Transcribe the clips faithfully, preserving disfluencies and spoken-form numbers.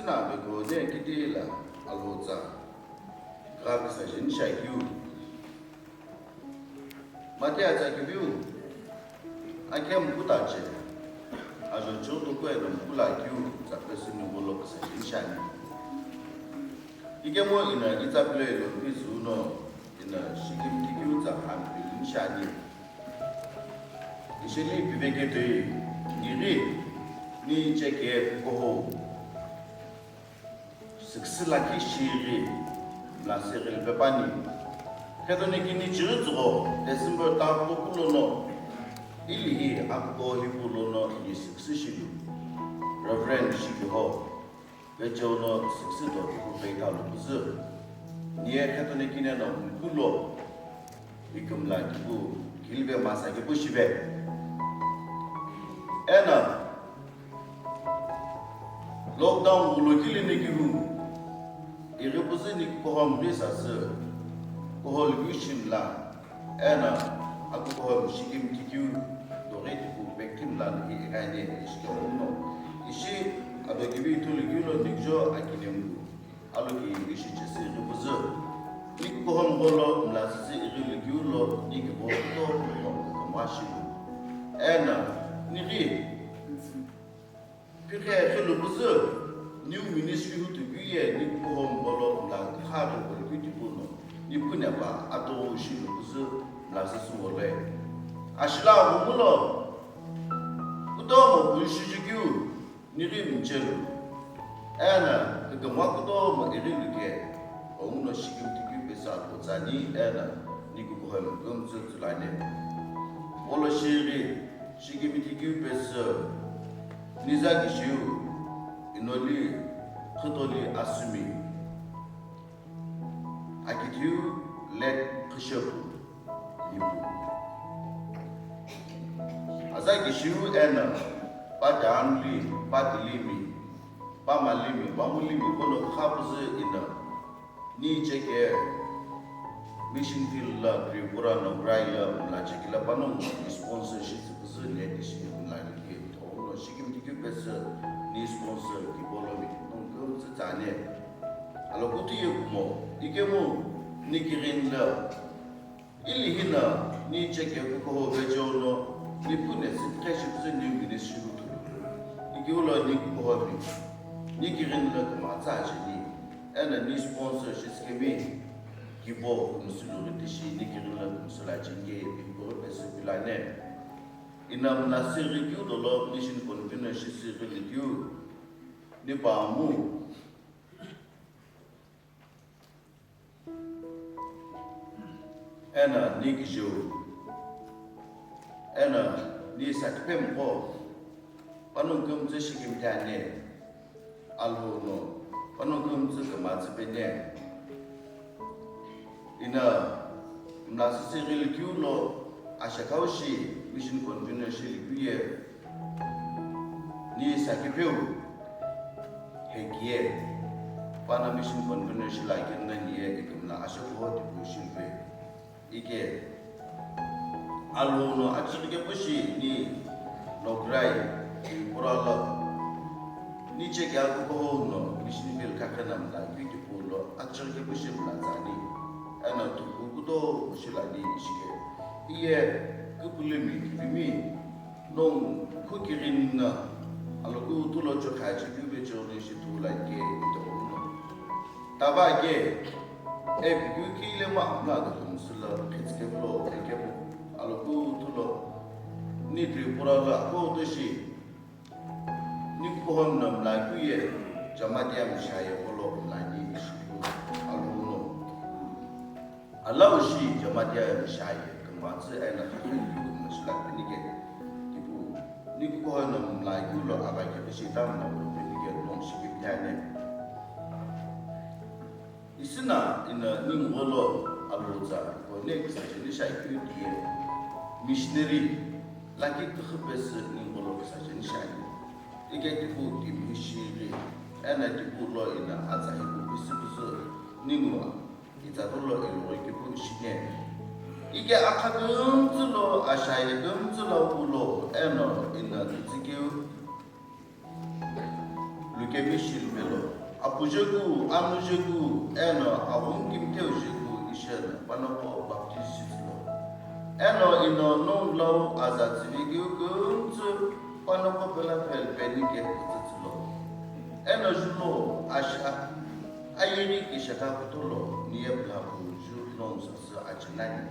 Tina beko ne kiti la alotsa gha kisa jeni shakeu. Mate atsa kiviu, akem kutache, ajo choto kue no kula kiu, tsa pesuni bolo kisa jeni shani. Ikemo ina itsa pile lo pizu no, ina shikim kikiu tsa hampi jeni shani. Ishini piveke toi, niri, ni cheke koho. Sixth lakhi shiri, la siri pepani. Khetoni kini chiri tsugo, December tapu kulono, ili hi akuko hipulono, ni sixth shilu. Reverend Shikiho, Vecheo no sixth do kupeita lo kuzu. Ni e khetoni kine no kulo, ikumla kipu, kilbe masa kipu shibe. Ena, lockdown ulo kili ni kihu, iri puzi ni kuhom ri sasü, kuhol yushim la, ena, aku kuhom shikim kikiu, dori tipu pektim la ni ikaine ishike omno. Ishi, ado kibi tu ligiu lo nikjo akinemgu, alo ki ishi chesi ri puzi. Ni kuhom golo, mla sisi iri ligiu lo, ni kibo to, kuhom kuhom washilu. Ena, ni ri, Pikhe khelu kuzu, new ministry hutu keu ye ni kuhom bolo mla khari bolo keu tipu no, ni pune pa ato shilu kuzu mla sisi wole. Ashila humulo, kutomo kushiji keu, ni ri mchelu. Ena, kagama kutomo iri luke, omuno shikim tikiu pesa kutsani, ena, ni kuhom kumtsu tsulane. Bolo shiri, Shikimitikiu pesü, niza kishiu, inoli, khutoli asümi, akithiu, let khushepu, ipu. Aza kishiu ena, pa danli, pa tilimi, pa malimi, pa mulimi, kono khapuzu ina. Ni cheke mission field la Tripura Nongrai la mla cheke la panongu ni sponsor shi tsüpüzü ni etishi mla liki tono shikimitikiu pesü ni sponsor ki bolo mi nong keu tsü tsane. Alo kutu ye kumo, ikemu ni kirin la ili hina ni cheke kukoho vejo no ni pune si khe shi tsü ni ministry lu tu. Iki ulo ni kukoho mi, ni kirin la kuma tsa shi ni. Ena ni sponsor shi sikemi kibo kumsulu ri tishi ni kirin la kumsula chinge ibo pesü pilane. Ina mna siri kiu dolo mission convener shi siri likiu ni pa mu. Ena ni kijiu. Ena ni sakipemqo. Panongu kumtsü shikimtane. Alhono, panongu kumtsü kamatsü pene. Ina, mla sisi ghili kiu lo, ashakau shi, mission convener shi likiu ye. Ni sakipeu, hekiye, pana mission convener shi la kirna niye ikimla ashakuho tipu shilpe. Ike, alo no achighi kepu shi ni Nongrai, Tripura lo, ni cheke akukoho no, mission field kakhena mla, kitipu lo, achighi kepu shi mla tsani, ena tuku kudo shilani ishike. Iye, kupulimi, kipimi, nong, kukirina, aloku tulo chokha, chikiu be choni shi tu la ke, ito no. Tava ke, e bigyu kile ma amla da kumsula, khitske lo, e ke mo, aloku tulo, ni Tripura la, ko to shi, ni kuhon nam la kuye, Jamatia mishaye kolo, la ni shi, alo no. Alaushi Jamatia mishaye, kamatsü ena khakhe yu kumashila pinike, tipu, ni kuhon nam la kulo, ava ke shi tam na pinike, nong shi kiptane. Isina ina ningolo alotsa connect sa cheni shakeu diye missionary laki küküpesü ningolo sa cheni shani. Ike tipu timi shiri ena tipu lo ina atsa hipu pisi pisi ningu itsa tolo iloghi kipu shine. Ike akha kümtsü lo ashaye kümtsü lo pulo eno ina kitsikeu Lukemi shilpelo, Jegu, anu jegu, eno aghungu kimtheu jegu isheno panongu baptize shitsülo. Eno ino nongu lau aza tsüvikeu kümtsü panongu pela pel penike kutsütsülo. Eno julo asha ayeghi kishaka kutolo niye pulapu ju nongu sasü achinani.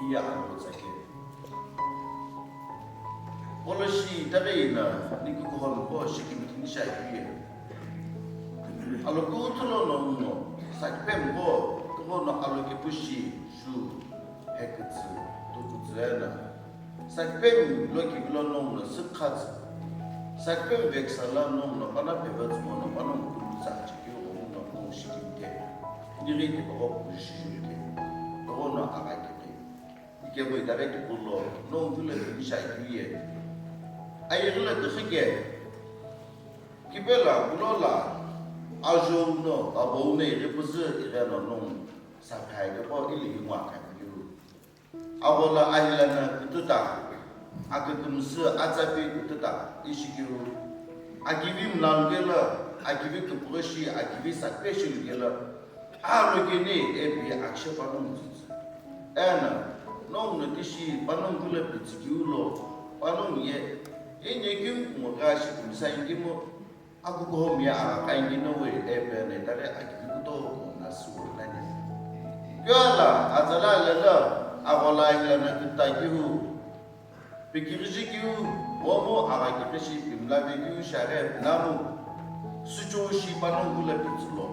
Iya alo tsake. Poloshi itaghi ina nikukuhomqo shikimthinisha iye. Aloku uthulo no uno, sakipemqo, kuhono alokipushi, ju, hekütsü, tukütsü ena. Sakipem lo kivilo no uno, sükhatsü. Sakipem veksala no uno, pana pevetsü mono, pana mukulu tsa chikio uno, no shikimte. Nighi tipaqo kushi juke. Kuhono agakete. Ikebo itaghi tipau lo, nongu vilo kinisha ikiye. Ayeghi lo tikhike. Kipela, kulola, ajou no, abou no, ighi püzü, igheno nongu, saphai kepo, ili hingwa kakeu. Aghola ahilana kututa, akükümsü, atsapi kututa, ishikeu. Akivi mlalu kela, akivi kupughoshi, akivi sakpeshi kela. Alo kene epi akshe panongu tsütsü. Ena, nongu no tishi panongu kula pütsükeu lo, panongu ye, ye nyekeu kumo kashi kumsa ingimo, akukuho miya aga kaingino we epi ena itaghi akivi kuto kumo nasu nani. Kyo ala, atsala lala, aghola ilana kuta kihu. Pikiriji kiu, momu agha kipeshi pimlavi kiu share namu, suchou shi panongu kula pitsülo.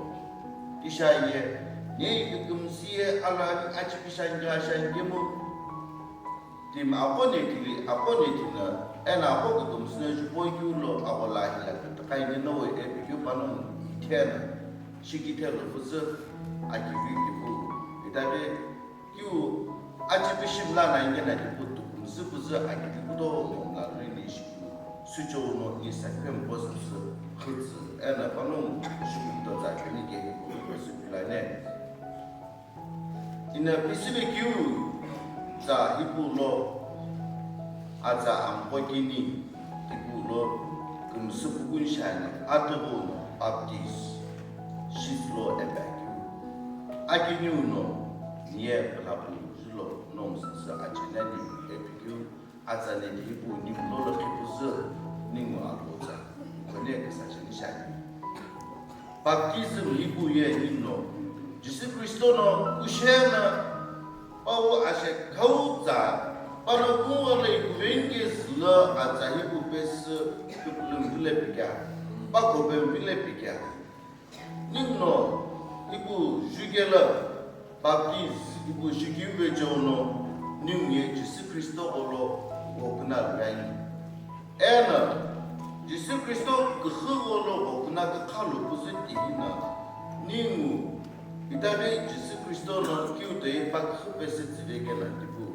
Kisha ye, nei kükümsü ye alani achipishangi ashangimu. Timi aqo ne tili, aqo ne tina, ena aqo kükümsü ne jupo kiu lo aghola hila kitakai ne nowe epi kiu panongu ithena, shikithelo püzü, akivi kipu, itaghi, Kiu, achipishi mla na ingena kipu tukumzü püzü akiti kutomo mla luni shikiu, suchou no ni sakipemqo sasü khütsü, ena panongu shikimto tsa kini ke hipau pesü pilane. Ina pisüle kiu tsa hipau lo, atsa amqo kini, Tipau lo kümsü pukuni shiani, atughu no baptize shitsülo ipi akeu. Akiniu no niye pulapu julo nongu sasü achenani ipi keu, atsa ne hipau ningu lolo khipüzü ningu alotsa, kone küsa cheni shiani. Baptism hipau ye ninguno Jisü Kristo no kushena pawu ashe khau tsa, pano kungole kuvenge zülo atsa hipau pesü küpülüm vile pikea, pakhope vile pikea. Ninguno hipau jukela baptize hipau jukiu vecheo no ningu ye Jisü Kristo gholo ghokuna luveni. Ena, Jisü Kristo küxü gholo ghokuna kükha lo püzü tihi na, ningu, itaghi Jisü Kristo no kiu toi pa küxü pesü tsüve kena tipau,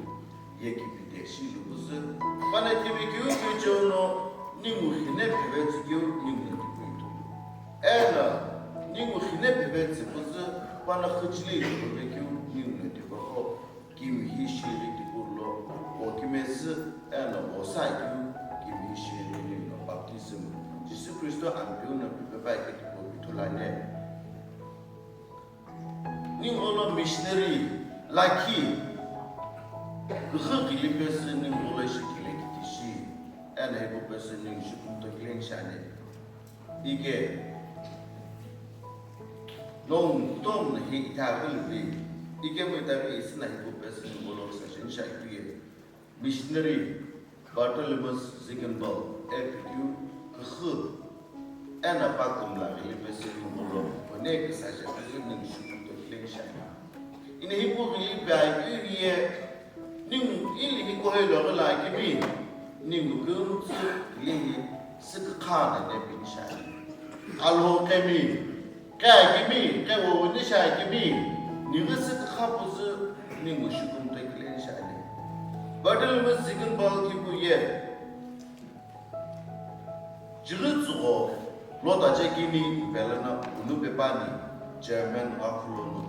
ye kipite shi lo püzü, pana kivi kiu vecheo no, ningu hine pheve tsükeu, ningu no tipau ithulu. Ena, ningu hine pheve tsü püzü, pana xüchili ithulu vekeu, ningu no tipau ho. Kimihi shighi tipau lo, o kimesü, eno o sa keu, kimihi shighi ninguno baptism, Jisü Kristo ampeu no pipe pai ke tipau ithulu ani. Ningu gholo missionary, lakhi, küxü ghili pesü ningu gholo ishi kile kitishi, eno hipau pesü ningu shikimto kileni shiani. Ike, nongu kutomo na hi itaghi luvi, ike mo itaghi isü na hipau pesü ningu gholo küsa sheni shiakeu ye, missionary Bartolomæus Ziegenbalg, ipi keu küxü, eno pa kümla ghili pesü ningu gholo, kone küsa sheni ningu shikimto kileni shiani. Ina hipau ghili pi akeu ye, ningu ili hipau hei lo ghila akimi, ningu kümtsü hili hi sükükha na ne pinishani. Alhokemi, khe akimi, khe woweni shi akimi, ningu sükükha püzü ningu shikimto kileni shiani. Bartolomæus Ziegenbalg hipau ye, Jighi tsügho lo tache kini ipelana unu pepani German ghakhu lono.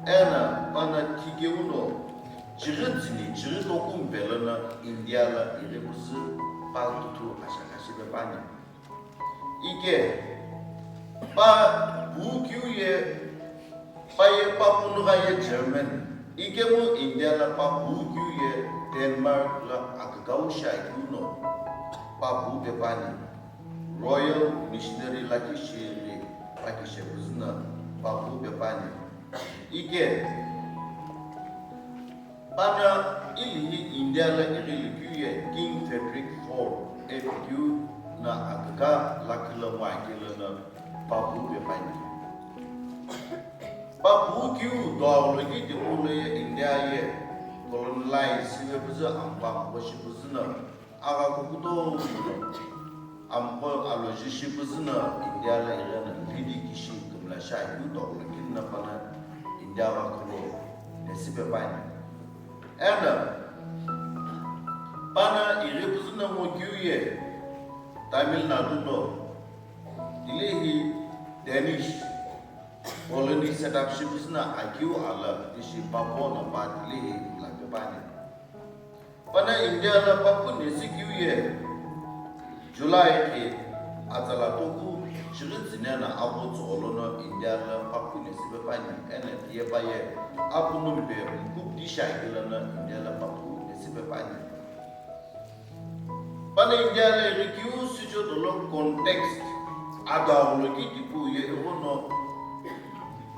Ena pana thikeuno jighi tsini jighi toku ipelana India la ighi püzü pal tuthu ashakashi pepani. Ike Pa pukeu ye, pa ye pa punugha ye German, ikemu India la pa pukeu ye Denmark la akükau shiakeu no pa pu pe pani. Royal Missionary lakhi shiri pa kishe püzü no pa pu pe pani. Ike pana ilihi India la ighilikeu ye King Frederick four ipikeu no aküka lakhi lo ngoakeu lono pa pu pe pani. Pa pukeu do aghuloki tipau lo ye India ye colonize shive püzü ampa ampo shi püzü no agha kukuto no ampo aloji shi püzü no India la ighi no lhidi kishi kümla shiakeu do aghuloki no pana India gha kholo nesi pe pani. Eno pana ighi püzü no ngokeu ye Tamil Nadu lo tilehi Danish colony set up shi püzü no akeu ala tishi pa po no pa tilehi mla pe pani. Pana India la pa pu nesi keu ye July ke atsala toku shighi tsüne no apu tsügholo no India la pa pu nesi pe pani eno tiye pa ye apu no mpe mkup di shiakeu lono India la pa pu nesi pe pani. Pana India la ighi keu sücho dolo context ado aghuloki tipau ye ighono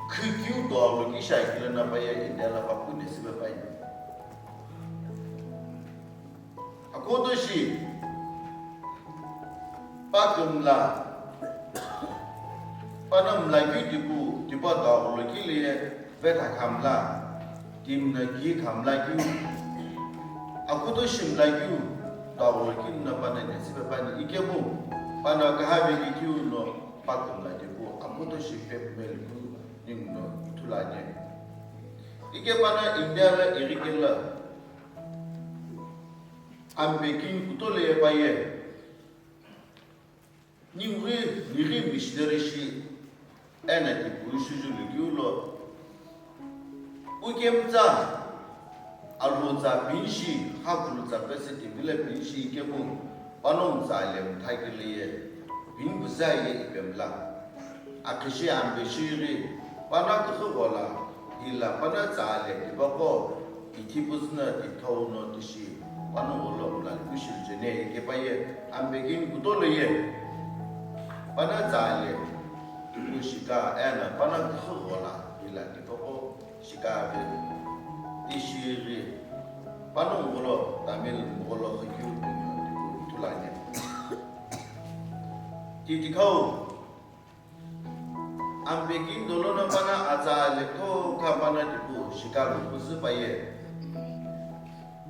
khikeu do aghuloki shiakeu lono pa ye India la pa pu nesi pe pani. Akutoshi pa kümla pana mlakeu tipau tipa do aghuloki le ye vetha khamla, timi no ki khamla keu, akutoshi mlakeu do aghuloki no pana nesi pe pani ikemu pana kaha vekeu no pa kümla tipau akutoshi pe mlakeu ningu no ithulu ani. Ike pana India la ighi kelo Ampekin kutolepa ye ningu ghi nighi missionary shi eno tipau shuju likeu lo ukemtsa alhutsa pinshi hakulutsapesü timi lo pinshi ikemu panongu tsa le mthakile ye pini kuza ye ipemla. Akhishi ampe shiri pana küxü ghola hila pana tsa le tipaqo ithi püzü no tithou no tishi panongu lo mla kushili jene ike pa ye Ampekin kutolo ye pana tsa le tipu shika eno pana küxü ghola hila tipaqo shika ave tishiri panongu lo Tamil mugholo xükeu tipu ithulu ani. Titikhau Ampekin dolo no pana atsa le kho kha pana tipu shika lo püzü pa ye.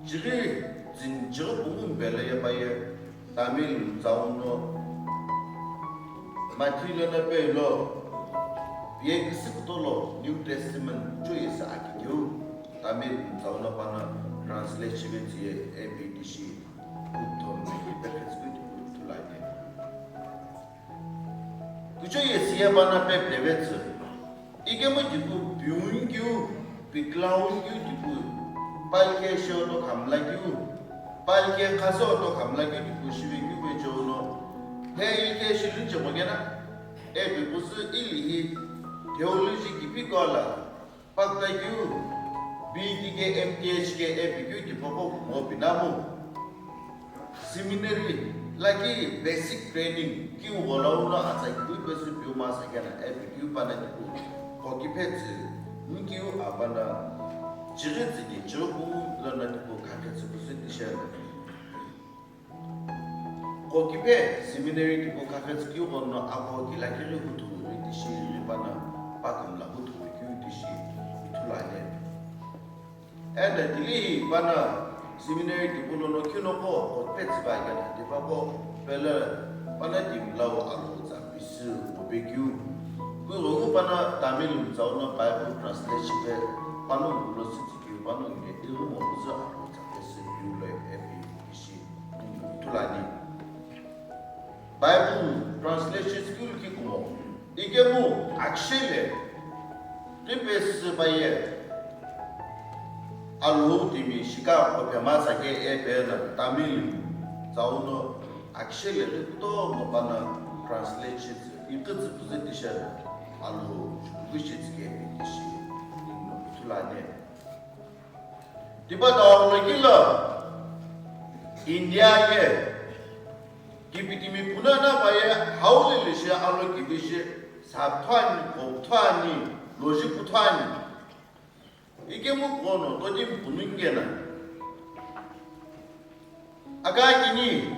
Chighi tsün chighi pungu mpelo ye pa ye Tamil tsau no Matthew lono pelo ye kisi kutolo New Testament cho ye sa akikeu Tamil tsau no pana translate shive tsi ye A P T C. Kuthon me ye pe kisi kuti kutulani. Kucho ye siya pana pep deve tsü. Ikemu tipu piun kiu, piklaun kiu tipu. Palke sheo to khamla kiu. Palke khaso to khamla kiu tipu shive kiu pe chono. He ilke shilun chemo kena. E pipu sü ilihi theology kipi kola. Pakta keu, B T ke, M T H ke, A P keu tipaqo kumo pinamu. Seminary, lakhi basic training, keu gholau no atsa keu pesü piu masa kena, A P keu pana tipu, kokiphe tsü, nkeu apana, chighi tsü ni chighi pu lono tipu khakhe tsü pusu tishelo. Kokiphe seminary tipau khakhe tsükeu ghono aqo kila kiri huthu ri tishi ri pana pa kümla huthu ri keu tishi ithulu ani. Eno tili pana seminary tipau lono khinoqo kokiphe tsüpa kena tipaqo pele pana timi lau alo tsa pisü upe keu. Kughengu pana Tamil mtsau no Bible translate shipe panongu lo sütsikeu panongu ye irumo kuzü alo tsa pesü piu lo epi ishi. Ithulu ani. Bible translation school ki kumo. Ikemu akshele. Ripesü paye. Alhou timi shika kopya masa ke e pe na Tamil tsau no akshele ri kutomo pana translate shi Ikütsü püzü tishe alu jukushi tsike tishi ithulu ani. Tipa dawlo kilo India ye kipitimi puna na paye haulele shi alo kibishi sapthwani, kopthwani, loji puthwani. Ikemu kono totimi punungena. Aka kini,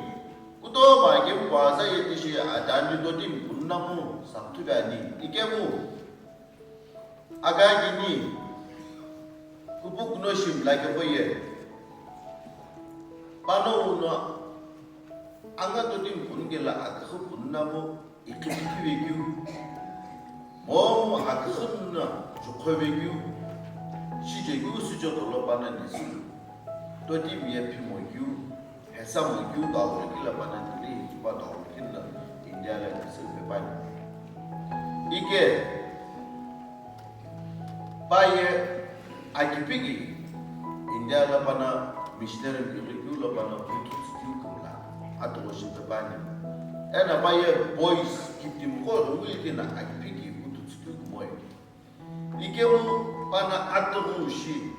kutoma kemu kwaza yetishi adani totimi pununamu sapthubani. Ikemu, aka kini, kupu kuno shimla ke koye. Pano uno, anga totimi punungela akhu pununamu. Ikipikivekeu, momu aküxümna juqhovekeu, shijekeu süjo dolo pana nisulu. Totimi ye phimokeu, hesamokeu dawlo kila pana tili, tipa dawlo kila India la nisulu pepani. Ike, paye, akipiki India la pana missionary mighi keu la pana kuthu tsükeu kumla atughushi pepani. Ena paye boys kiptimi qo rüwili kena akipiki kuthu tsükeu kumoi. Ikemu pana atughushi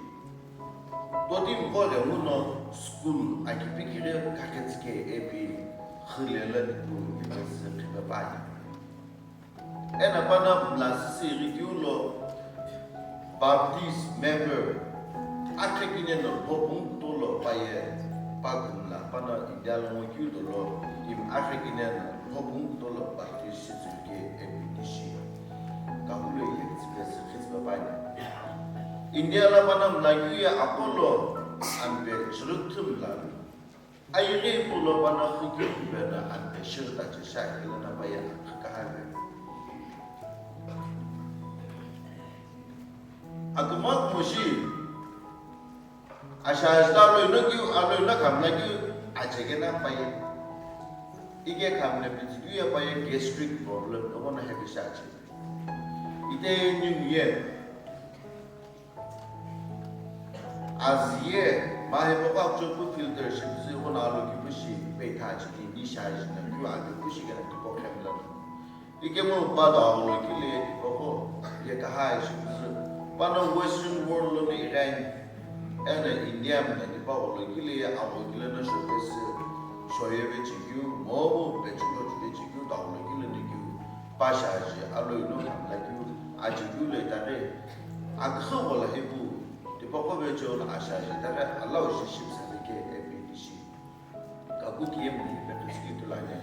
totimi qo le nguno school akipiki ghi kakhetsike epi khilele tu ipesi khipepani. Ena pana mla sisi ighi keu lo Baptist member akhekine no lhopung kuto lo paye pakumla pana India lo ngo keu dolo im akhekine no lhopung kuto lo Baptist shitsüke A P T C. Kahulo ye tsipesi khitsipepani. India la pana mla keu ye apolo ampe chirüthüm la. Ayeghi pulo pana khukeu pena ante shirta che sha kila na paye akha kahave. Akuma kumoshi asha ajita alo ino kiu, alo ino khamla kiu acheke na paye. Ike khamle piti kiu ya paye gastric problem, no kono heavy sha che. Ite niu ye. Aziye, mahe poko akchopu filter shipüzü ighona alo kipu shi peitha chini ni shai jina keu alo kipu shi kena kipo khemla. Ikemu pa do aghulo kile tipaqo ye kahai shipüzü. Pano Western world lo ni Iran ena India mna tipaqo lo kile ye agho kile na shopesi shoyeve chikeu, momu pechulo chike chikeu, daghulo kile ni keu. Pasha aji alo ino khamla keu, aji keu lo itaghi, aküxü ghola hipu, tipaqo vecheo no asha aji itaghi, alau shi shipsa veke A P T C. Kaku kiye muni pe khisiki tulani.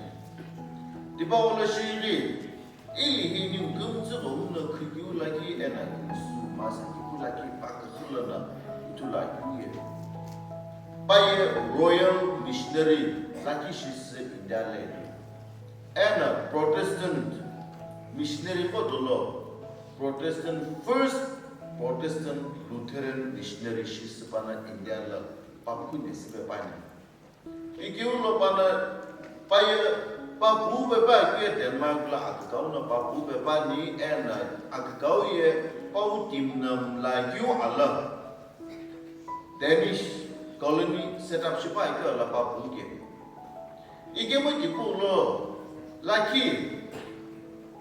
Tipaqo lo shiri, ili hi ni kümtsü ghomu no khikeu lakhi ena kümsü masa kipu lakhi paküxü lono itula keu ye. Paye Royal Missionary lakhi shisü India le. Ena Protestant missionary qo dolo, Protestant, first Protestant Lutheran missionary shi süpana India la papkhu ne süpe pani. Ikeu lo pana paye papu pepa keu Denmark la akükau no papu pepa ni ena akükau ye pau timna mla keu ala. Danish colony set up shipa keu ala papu ke. Ikemu kipu lo lakhi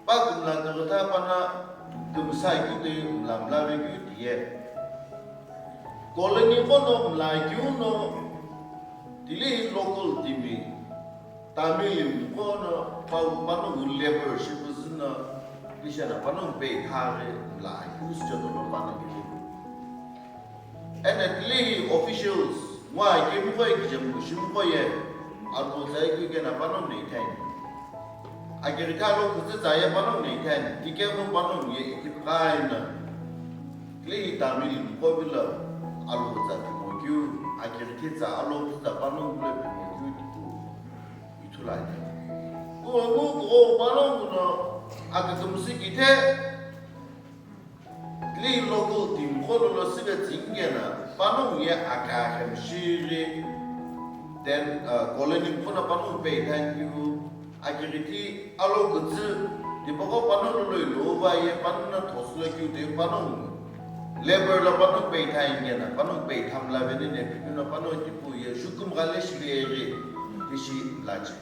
pa kümla kümtha pana kümsa keu de mla mla ve keu diye. Colony qo no mla keu no tili local timi Tamil qo no pa pano labour shipüzü no pishana pano pei thaghi mla keu sücho no pano keu. Ena tilehi officials ngo akemiqo ye kijemiqo shimiqo ye alhou tsa ye keu kena panongu no ithani. Akighithi alo kütsü tsa ye panongu no ithani. Ikemu panongu ye ikipqaina. Tilehi Tamil miqo vilo alhou tsa pimo keu, akighithi tsa alo kütsü tsa panongu vilo pimo keu tipu ithulu ani. Kumomu kuo panongu no akükümsü kithe Tilehi local team qo lolo süve tsingena panongu ye akaghi mshighi, then, uh, colony qo no panongu pei thank you, akighithi alo kütsü, tipaqo panongu lolo ilo va ye panongu no thosülo keu de panongu labour lo panongu pei thangena, panongu pei thamla veni ne pipino panongu tipu ye jukum ghale shiveghi tishi lache.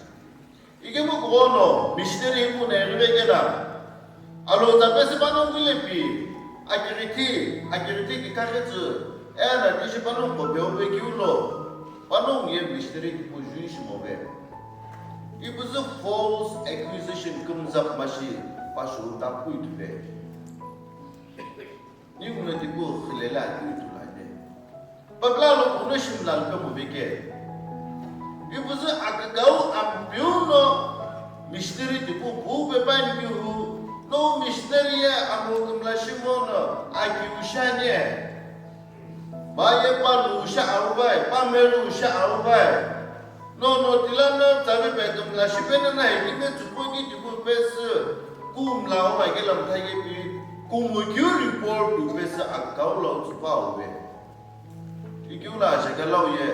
Ikemu kumono missionary hipau no ighive kena, alhokutsa pesü panongu lepi, akighithi, akighithi kikha ketsü, ena tishi panongu kopeu vekeu lo, panongu ye missionary tipau jui shimove. Ipuzü false accusation kümzap mashi pashu tapui tuve. Ninguno tipau khilele akeu tulane. Pakla lo kuno shimla lo pemove ke. Ipuzü akükau ampeu no missionary tipau pu pepa nihu, no missionary ye amo kümla shimono akiu shane. Ba ye pa lu sha au vai, pa me lu sha au vai. No, no, tila no, tsabe pe kümla shipena na, ikime tsupo ki tipu pesü, kumla o mai ke lamtha ye pi, kumu keu report tu pesü akau lau tsupa o ve. Ikiu la shaka lau ye,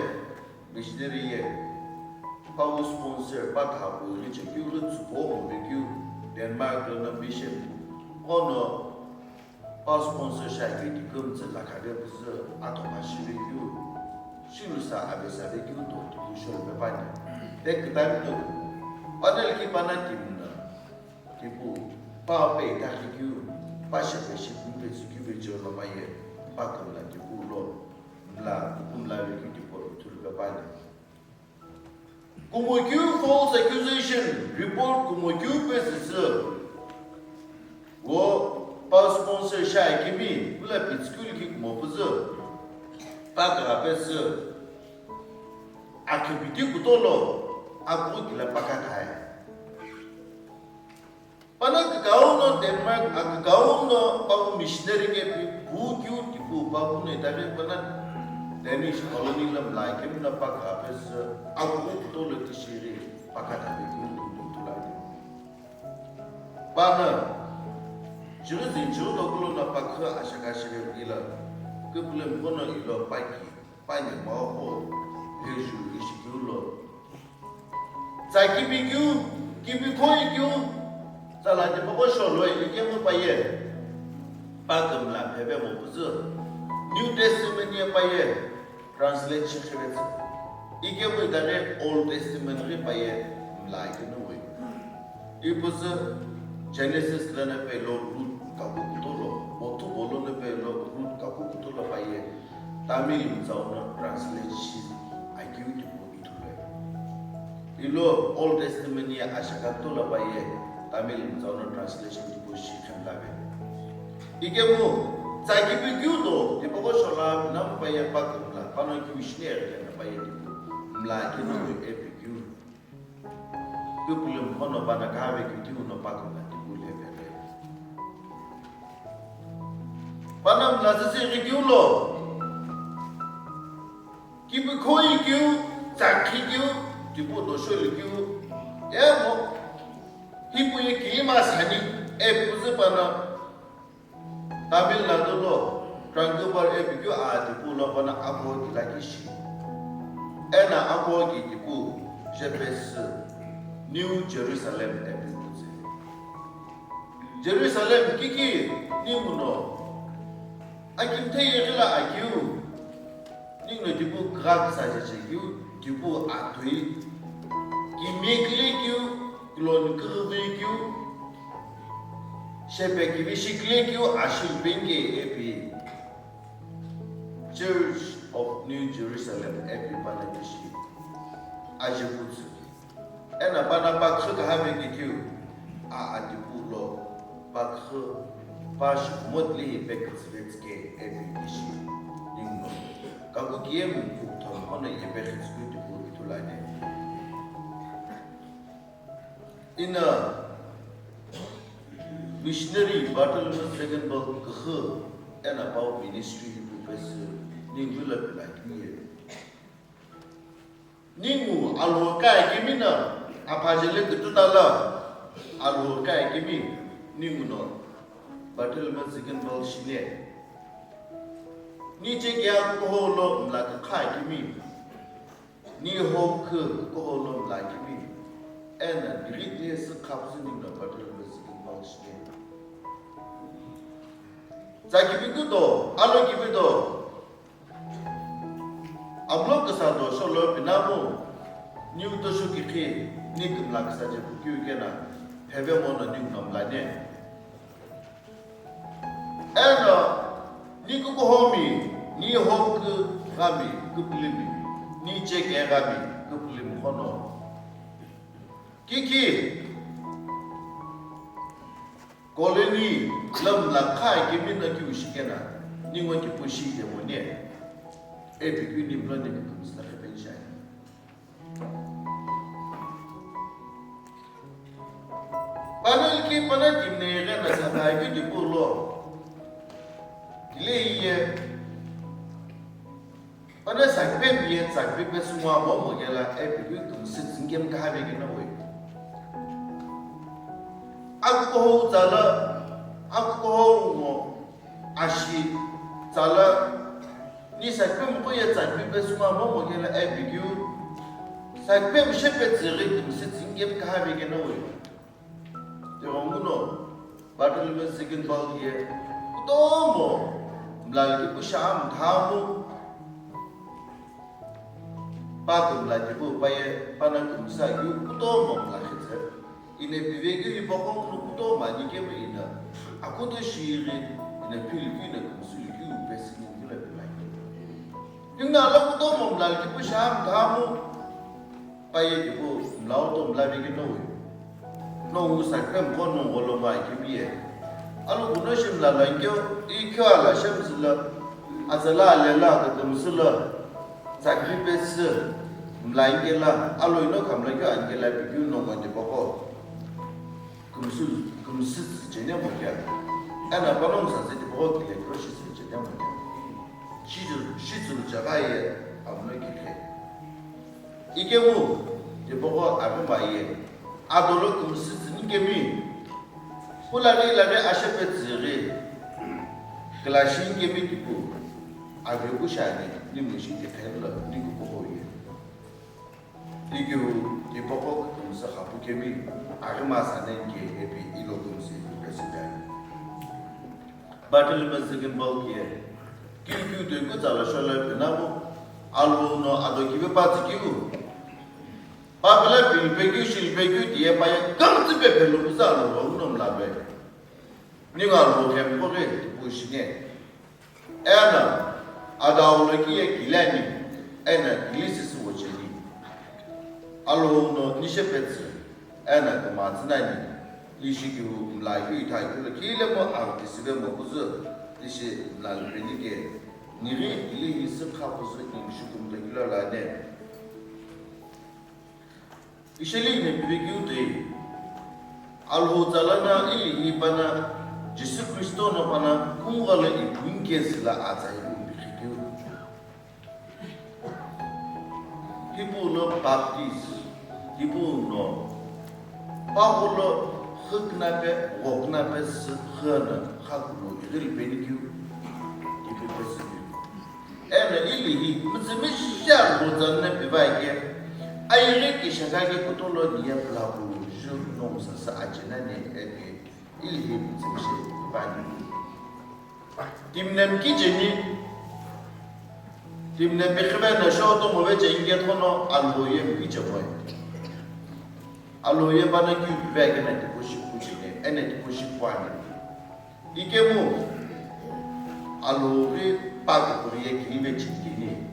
missionary ye, pa u sponsor, pa tha u ri che kiu lu tsupo o ve kiu, Denmark lo na mission, ono, pa sponsor shi akeu ti kümtsü lakha ve püzü atho ma shive keu, shilusa avesa ve keu to tipau shou pe pani. Pe kütami to, panel ki pana timu na, tipau, pa pe itaghi keu, pa shepe shi pumpe tsü keu ve cheu lo pa ye, pa kümla tipau lo, mla, kumla ve keu tipau lo thulu pe pani. Kumokeu false accusation report kumokeu pesüsü. Wo pa sponsor shi akimi, kula pitskul ki kumo püzü. Pa ka pesü. Akibiti kutolo, aku kila pakatai. Pana kükau no Denmark, a kükau no papu missionary ke pi pu kiu tipu papu no itaghi pana Danish colony lo mla kemu na pa ka pesü a kuku kuto lo tishiri pa ka tabe kiu tu tu tu la. Pana, chiri zin chiri dokulo na pa kha ashaka shiri ila, küpülü mkono ilo pa ki. Panyama qo, hejulu ishi keu lo. Tsa kipi keu, kipi khoi keu, tsala tipaqo sholo ikemu paye. Pa kümla pheve mo püzü. New Testament ye paye, translate shi khivetsü. Ikemu itaghi Old Testament ghi paye, mla ikenu we. Ipüzü Genesis lono pelo Ruth kaku kutolo, Mothubo lono pelo Ruth kaku kutolo paye, Tamil mtsau no translate shi akeu tipau ithulu. Ilo Old Testament ye ashaka kutolo paye, Tamil mtsau no translation tipau shi khenlape. Ikemu, tsa kipi keu do, tipaqo shola, namu paye pa kümla, pano kiu shine ere kena paye tipau, mla kenu epi keu. Küpülü mkhono pana kave keu tiu no pa kümla tipau le pepe. Pana mla sisi ghi keu lo. Kipi khoi keu, tsakhi keu, tipau dosho li keu. Emo, hipau ye kilima sani, e püzü pana. Tamil Nadu lo Tranqubar epi keu aa tipau lo pana Akoki lakhi shi. Ena Akoki tipau jepesü New Jerusalem epi kutse. Jerusalem kiki ninguno akimthe yeghila akeu. Ninguno tipau kugha küsa chechekeu, tipau atoi, kimiye kile keu, kiloni kughi keu, shepe kivi shi kile keu, ashili penge epi Church of New Jerusalem epi pana tishi aje kutsu. Ena pana pakhu kahave kikeu, a atipu lo pakhu pa shikumo tile hi pekütsüvetsüke epi ishi ningu. Kaku kiye mukhu thono ono yepe khitsükeu tipau ithulu ani. Ina missionary Bartholomew Ziegenbalg küxü ena pau ministry hipau pesü ningu lo pila kimiye. Ningu alhou kha akimi na, aphajele kütüta la alhou kha akimi, ningu no Bartholomew Ziegenbalg shile. Ni chekia kuhou lo mla kükha akimi, ni home khü kuhou lo mla akimi, ena direct le sü khapüzü ningu no Bartholomew Ziegenbalg shile. Tsa kipi kuto, alo kipi to, Amlo küsa do sholo pinamu, Niu tosho kikhi, ni kümla küsa je pukeu kena, pheve mono ni mla mlane. Eno, ni kukuhomi, ni hokü ghami, küpülümi, ni cheke ghami, küpülümi kono. Kiki, colony, lam la kha kemi na ki ushikena, ni ngo ki pushi de mone. E bikuni mlo ni kümsla khepen shai. Panel ki pana timne ghe na sakai ki di pulo. Dile iye. Pana sakpe biye sakpe pe sungwa mo mo gela e bikui kümsü tsingem kaha be gena we. Akuho tsala, akuho mo ashi tsala, ni sakpe mko ye tsakpe pe suma mo mo kela e bikyu. Sakpe mshe pe tsiri kümsü tsingem kaha be gena we. Te ronguno, battle me second ball ye. Kutomo, mlal ki kusha am thamu. Pa kümla tipu paye pana kümsa yu kutomo mla khitse. Ine pive keu ipaqo kulu kutomo ani kemu ina. Akuto shiri ina phili keu ina kümsü keu pesini kula pilai. Ina ala kutomo mla tipu sham thamu. Paye tipu mla oto mla veki nowe. No ngu sakre mko no ngolo ma ikimiye. Alu kuno shimla la ikyo, ikyo ala shemzila, azala alela kakamzila, sakri pesi, mla ingela, alu ino kamla kyo angela bikyu no ngonde boko. Kumsu, kumsu jene mo kya. Ana panong sa se boko kile kro shi se jene mo kya. Shi ju, shi ju jaga ye, amno kile. Ikemu, tipaqo aghima ye, adolo kümsü tsünikemi, pu laghi laghi ashepe tsüghi, külashi nkemi tipu, aghi pu shani, ni mishi tikhemla, ni kukuho ye. Ikeu, tipaqo kümsü khapu kemi, aghima sanen ke epi ilo kümsü president. Battle me second ball kiye. Kiu kiu toi kutsa lo sholo pinamu. Alhou no ado kive pa tsikiu. Pa pila pil pekiu shil pekiu tiye pa ye kümtsi pe pelu kusa alhou no mla pe. Ninga alhou khem ko ke tipu shine. Ena adau lo kiye kilani. Ena kilisi si wocheni. Alhou no nishe petsü. Ena kümtsü nani, ishi kiu mla kiu itha kiu lo kile mo aghi kisive mo kuzu, ishi mla lupeni ke, nighi ili hi sükha kuzu ningshu kumta kilo lane. Isheli ine pive kiu toi, Alhou tsalana ili hi pana, Jisü Kristo no pana, kungha lo ipu inke zila atsa ipu ipikhi kiu. Hipau lo Baptist, hipau no, Paul lo xüküna pe, ghoküna pe sü xü no, xakulu, ighili peni kiu, ipi pe sü kiu. Eno ili hi, mütsümishia ghozanna pe vai ke, ayighi kishaka ke kutolo niye pulapu, ju no musasa achena ne, epi, ili hi mütsümishia pe vai. Timnem kicheni, timnem pikhive na sho to move che inge thono alhou ye kiche moe. Alhou ye pana kiu pive ke na tipu shi kucheni, ene tipu shi puani. Ikemu, alhou ri pa ke kuri ye kilive chikini.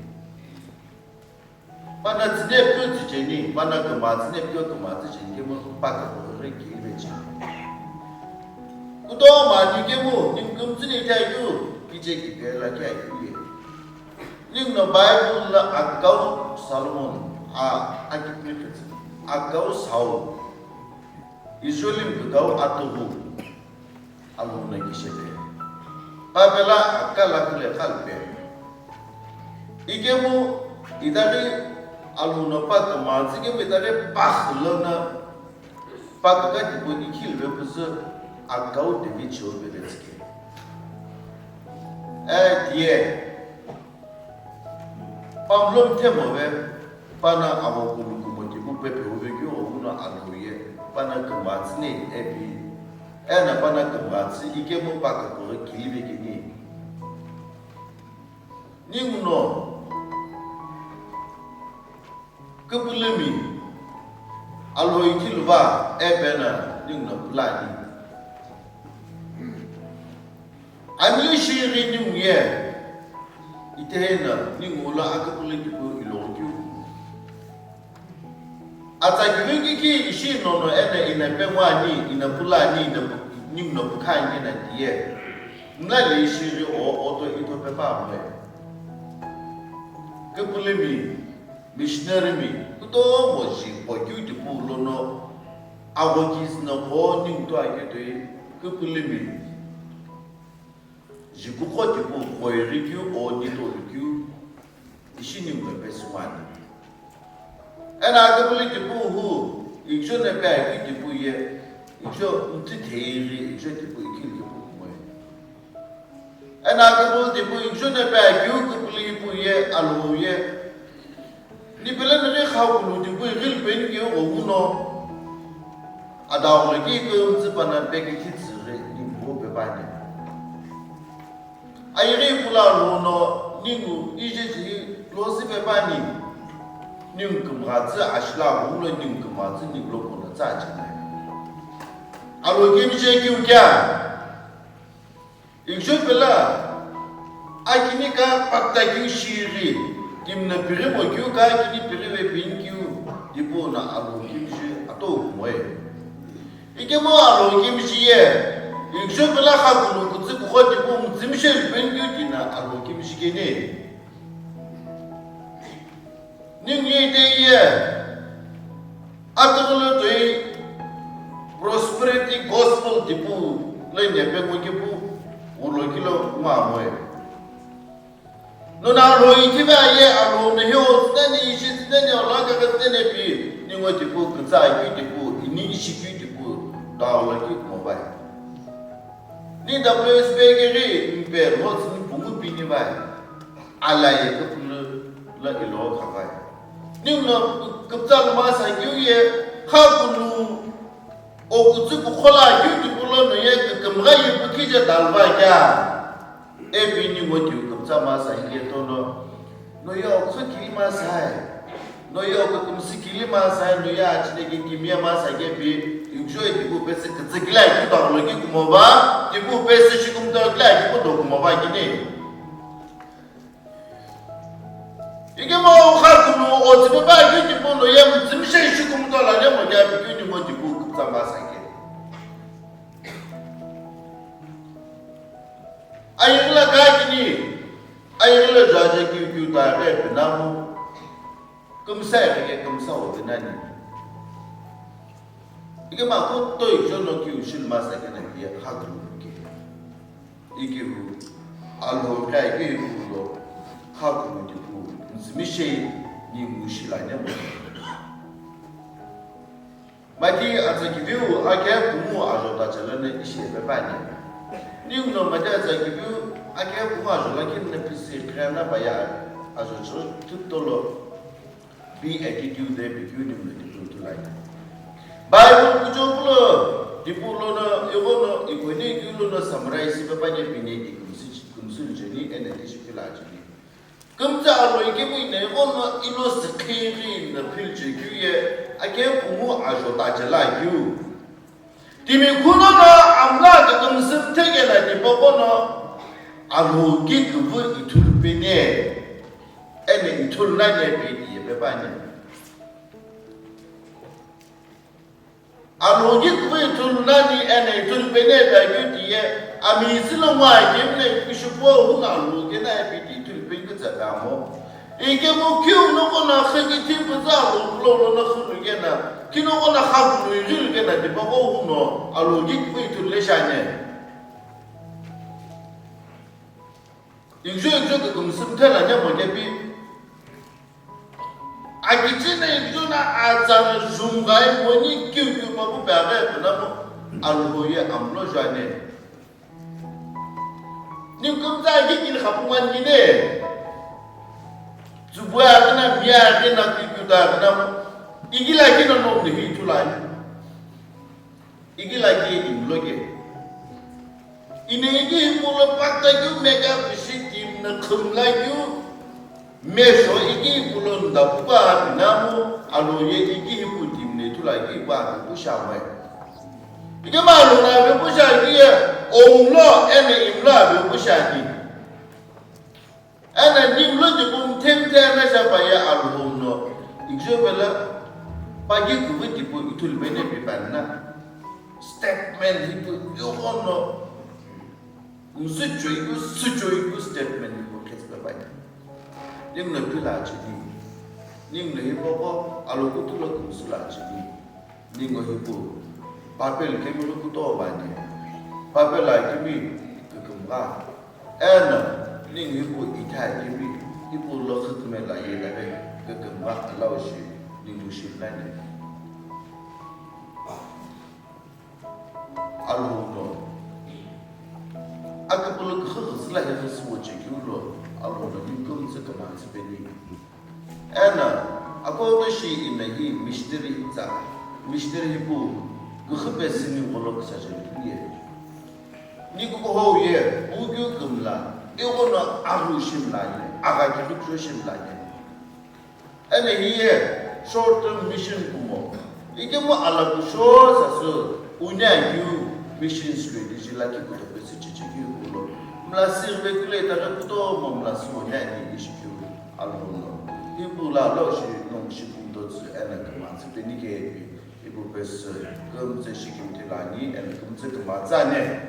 Pana tsine pyo tsicheni, pana kümtsü ne pyo kümtsü cheni kemu pa ke kuri kilive cheni. Kutomo ani kemu, ni kümtsü ne kya yu, kiche kipela kya yu ye. Ningu no Bible la akau Solomon, a, akipni kutsi, akau Saul. Israelim kukau atuhu. Alhou no kishepe. Pa pela akala kule kalpe. Ikemu itaghi Alhou no pa kümtsü kemu itaghi pa khulona pa kaka tipau ikhilve püzü akau David shou pele tsike. E diye. Pamlo mthemove, pana avo kulukumo tipu pepe uvekeu ghoghuno alhou ye, pana kümtsü ne epi, ena pana kümtsü ikemu pa kakughi kilive keni. Ninguno, Küpülümi Alhou ithulu va, epena ninguno pulani. Ani shiri ningu ye, itehena ningu lo aküpülü kipu iloghi keu. Atsa kiveki ki ishi nono ena ina pengwani, ina pulani, ina pu-, ninguno pukhani na tiye. Mla le shiri o oto ito pepa mwe. Küpülümi, missionary mi, kutomo ji po keu tipu lono, ago kizna ko ningu to ake toi, küpülümi. Jikuqo tipau qoiri keu, o nitolu keu, ishi ningu pesüwani. Ena aküpülü tipau hu, iksho nepe akeu tipau ye, iksho ntithei ghi, iksho tipau ikhilu tipau kumoi. Ena aküpülü tipau iksho nepe akeu küpülü ipau ye, Alhou ye, nipele nighi khakulu tipau ighilupeni keu ghoguno, adagholo ki kümtsü pana pekithitsü ghi ningu pepani. Ayeghi pula lono ningu ije ji losi pepani. Ningu kümghatsü ashila ghulo ningu kümghatsü ningu lo kono tsa achine. Alo kimije kiu kya? Iksho pela, akini ka pakta keu shiri, timna piribo keu ka akini pirive pin keu, tipau na Alhou kimiji ato kumoe. Ikemu Alhou kimiji ye, iksho pela khakulu kutsi kukho tipau mtsimi sheri pin keu tina Alhou kimiji kene. Ningu ye ite ye, atugulu toi prosperity gospel tipau le nepe ngo kipu ulo kilo ngo amoe. Nona Alhou ithive aye, Alhou no heo tsiteni, ishi tsiteni, ola kaka tsiteni pi, ningu tipau kutsa keu tipau, ini ishi keu tipau, daola keu kumo bai. Ni W S B kiri, mpe, lo tsini pungu pini bai. Ala ye küpülü la ilo khavai. Ninguno küpütsa luma sa keu ye, kha kunu, o kutsu kukhola keu tipau lono ye kükümgha ye pukhi je dalva kya? Epi ningu tiu küpütsa ma sa hile tono, no ye o kutsu kili ma sai. No ye o kükümsü kili ma sai, no ye achine ki kimye ma sa ke pi, enjoy tipau pesü kütsü kila ki daglo ki kumo va, tipau pesü shi kumta kila ki kudo kumo va kini. Ikemu kha kunu o tsüpe pa keu tipau no ye mtsimi she ishi kumutola ne mo kya pi keu ni mo tipau küpütsa ma sa ke. Ayeghi la ka kini, ayeghi la jaja kiu kiu ta ghi pinamu. Kümsa ghi ke kümsa o pinani. Ikemu kutoi jono kiu shil ma sa ke na kiye kha kunu ke. Ikihu, Alhou kha ikihu lo, kha kunu tipau, nzimi shei, ni mushi la ne mo. Mati atsa kiviu, ake kumu ajo ta chala ne ishi pe pa ne. Ninguno mati atsa kiviu, ake kumu ajo la kin ne pisi kre na baya, ajo cho tutolo. Be attitude de be keu ni mle tipau ithulu ani. Bible kuchou pulo, tipau lono, ighono, ikhoni keu lono summarize pe pa ni pine di kümsü, kümsü jeni, ene tishi pila jeni. Kümtsü alo ikemu ine ighono ilo sikhi ghi na phil je keu ye, ake kumu ajo ta jela keu. Timi kuno no amla kükümsü thekela tipaqo no Alhou ki küvü ithulu peni, ene ithulu nani pi tiye pe pani. Alhou ki küvü ithulu nani ene ithulu peni pe keu tiye, ami zilo ngwa kemne kishipo huna Alhou kena pi ti ithulu peni kütsa pe amo. Ikemu kiu noko na khaki thipu za lo lo lo na khunu kena, kinoko na khakulu ighil kena tipaqo huno, alo ki kui tu le shane. Ijo ijo ke kum sim thela ne mo ke pi. Akichi na ijo na atsa na jum gai mo ni kiu kiu pa bu pa ga na mo, alo ye amlo jane. Ni kümtsa kikil khapu mani ne. Tsubua kina mia kina kikuta kina. Igila kina no ni hi tulai. Igila ki imlo ke. Ine igi himolo pakta kyu mega pishi tim na khumla kyu. Mesho iki ipulo ndapupa pinamu, alo ye iki ipu timne tula iki ipu apipu shamai. Ikema alo na apipu sha iki ye, omlo ene imlo apipu sha iki. Ena nimlo tipu mthemthe na shapa ye Alhou no. Ikjo pela pagi kuvi tipu ithulu bene pipanna. Statement hipu yogono. Usuchoi ku suchoi ku statement hipu khespe pai. Nimlo pila chini. Nimlo hipu ko alo kutulo kumsula chini. Ningu hipu, Papel kemi lo kutomo ani. Papel akemi kükümgha. Eno, ningu hipu itha akemi, hipu lo khüküme la ye labe kükümgha alao shi ningu shimlani. Alhou no. Aküpülü küxü xüsüla hi xüsüwo chekeu lo, Alhou no ningu kümtsü kümatsü peni. Ena, akono shi ina hi missionary tsa, missionary hipu, küxü pesü ni ngolo küsa jeli ye. Ni kukuhou ye, bukyu kümla, igono ahu shimla ye, aga kitukcho shimla ye. Ena hi ye, short term mission kumo. Ikemu ala kusho sasu, unya yu mission strategy la ki kuto pesü chichi ki kulo. Mla sirve kule tata kuto mo mla su unya ni ishi kyu. Alhou no. Ipu la lo shi nong shi kum do tsü ena kama tsü peni ke ipu pesü kümtsü shi kim tilani ena kümtsü kama tsane.